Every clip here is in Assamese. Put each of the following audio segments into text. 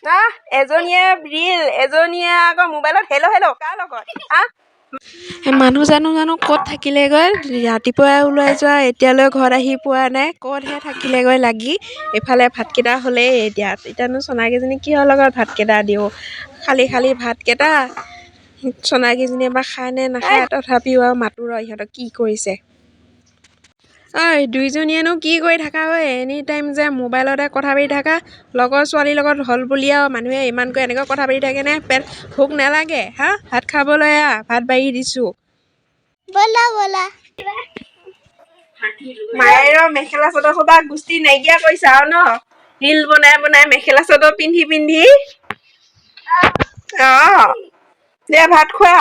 আহ, এজনীয়ে ৰিল, এজনীয়ে আকৌ মোবাইলত হেল্ল' হেল্ল' কাৰ লগত? আহ, মানুহ জানো জানো ক'ত থাকিলেগৈ। ৰাতিপুৱাই ওলাই যোৱা, এতিয়ালৈ ঘৰত আহি পোৱা নাই। ক'তহে থাকিলেগৈ লাগি। এইফালে ভাতকেইটা হ'লেই এতিয়া। এতিয়ানো চনাকেইজনী কিহৰ লগত ভাতকেইটা দিওঁ? খালি খালি ভাতকেইটা চনাকেইজনীয়ে বা খায় নে নাখায়। তথাপিও আৰু মাতো ৰ ইহঁতক, কি কৰিছে। ঐ, দুইজনীয়েনো কি কৰি থাকা ঐ? এনি টাইম যে মোবাইলতে কথা পাতি থাকা। লগৰ ছোৱালীৰ লগত হ'ল বুলি আৰু মানুহে ইমানকৈ এনেকৈ কথা পাতি থাকেনে? পেট ভোক নালাগে? হা, ভাত খাবলৈ আহ, ভাত বাঢ়ি দিছোঁ। ব'লা ব'লা। মায়েৰৰ মেখেলা চাদৰ সোপা গুষ্টি নাইকিয়া কৰিছা আৰু ন, ৰিল বনাই বনাই মেখেলা চাদৰ পিন্ধি পিন্ধি। অ দে, ভাত খোৱা।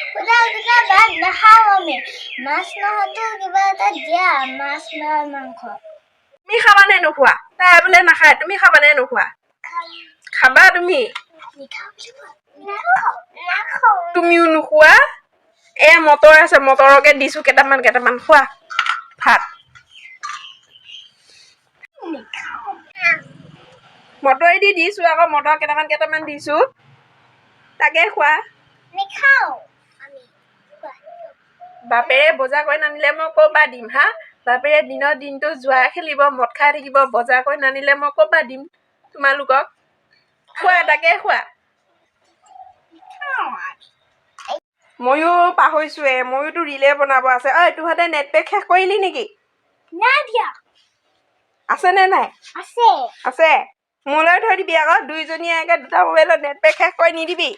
সুদা সুদা ভাত নাখাওঁ আমি। মাছ নহয়তো কিবা এটা দিয়া, মাছ বা মাংস। তুমি খাবা নে নোখোৱা? তাই বোলে নাখায়। তুমি খাবা নে নোখোৱা? খাবা তুমি? নাখাওঁ বুলি কোৱা। নাখাওঁ, নাখাওঁ। তুমিও নোখোৱা? এ মটৰ আছে, মটৰকে দিছো কেইটামান কেইটামান, খোৱা ভাত। নাখাওঁ। মটৰেদি দিছো আকৌ, মটৰ কেইটামান কেইটামান দিছো, তাকে খোৱা। নাখাওঁ আমি। বাপেৰে বজাৰ কৰি নানিলে মই ক'ৰ পৰা দিম? হা, বাপেৰে দিনৰ দিনটো জুৱা খেলিব, মদ খাই থাকিব, বজাৰ কৰি নানিলে মই ক'ৰ পৰা দিম তোমালোকক? খোৱা, তাকে খোৱা। নাখাওঁ আমি। ময়ো পাহৰিছোৱে, ময়োতো ৰিলে বনাব আছে। ঐ, তোহঁতে নেট পেক শেষ কৰিলি নেকি? নাই দিয়া। আছে নে নাই? আছে। আছে, মোলৈ থৈ দিবি আকৌ। দুইজনীয়ে একে দুটা মোবাইলত নেট পেক শেষ কৰি নিদিবি।